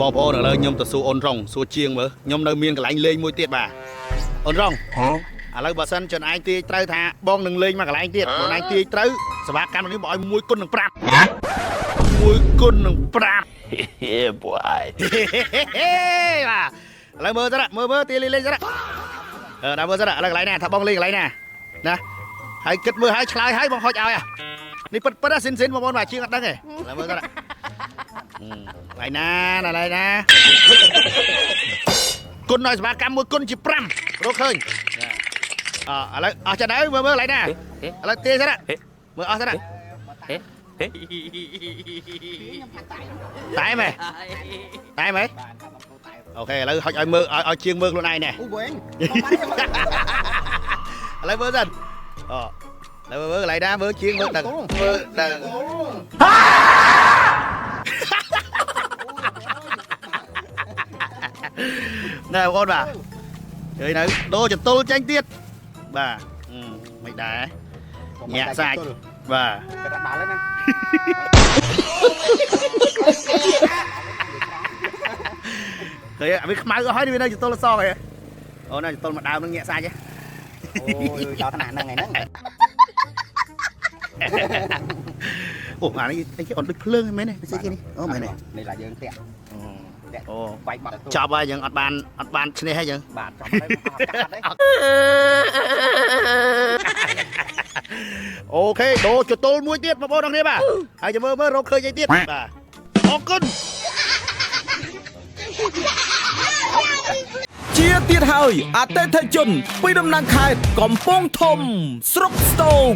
បងប្អូនឥឡូវខ្ញុំទៅសួរអូនរងសួរជាងមើលខ្ញុំនៅមានកន្លែងលេងមួយទៀតបាទអូនរងឥឡូវបើសិនជនឯងទាយត្រូវថាបងនឹងលេងមកកន្លែងទៀតបងឯងទាយត្រូវសេវាកម្មនេះបងឲ្យ1គុណនឹង5 1គុណនឹង5 Yeah, boy. បាទឥឡូវមើលទៅមើលមើលទាយលេងលេងទៅអឺដល់មើលទៅឥឡូវកន្លែងណាថាបងលេងកន្លែងណាណាហើយគិតមើលហើយឆ្លើយហើយបងហុចឲ្យនេះពិតពិតស៊ីនស៊ីនបងប្អូនបាទជាងអត់ដឹងទេឥឡូវមើលទៅកន្លែងណាកន្លែងណាគុណឲ្យសេវាកម្មមួយគុណជា5រកឃើញអឥឡូវអស់ចិត្តហើយមើលមើលកន្លែងណាឥឡូវទាយទៅមើលអស់ទៅតែមែតែមែ OK ឥឡូវហុចឲ្យមើលឲ្យឲ្យជាងមើលខ្លួនឯងណែ អូវិញ ឥឡូវមើលសិនអូឥឡូវមើលកន្លែងណាមើលជាងមើលដឹងមើលដឹងណែបងប្អូនបាទឃើញនៅដូរចន្ទុលចេញទៀតបាទមិនដែរញាក់សាច់បាទ កាត់បាល់ហើយណា ឃើញវាខ្មៅអស់ហើយវានៅចន្ទុលសងហ៎អូនចន្ទុលមកដើមនឹងញាក់សាច់ហ៎ អូយដល់ថ្នាក់ហ្នឹងឯហ្នឹង អូអានេះអីគេអត់ដូចភ្លើងហ្នឹងមែនទេស្អីគេនេះអូមែនទេ នេះឡាយើងតាក់ អូ វាយបាត់ ចប់ហើយយើងអត់បានអត់បានឈ្នះហើយយើង បាទចប់ហើយកាត់ហើយ OK ដូរចតុលមួយទៀតបងប្អូនអរគ្នាបាទហើយចាំមើលមើលរកឃើញអីទៀតបាទអរគុណ ជាទៀតហើយអតិថិជនពីដំណាងខេត្តកំពង់ធំស្រុកស្ទោង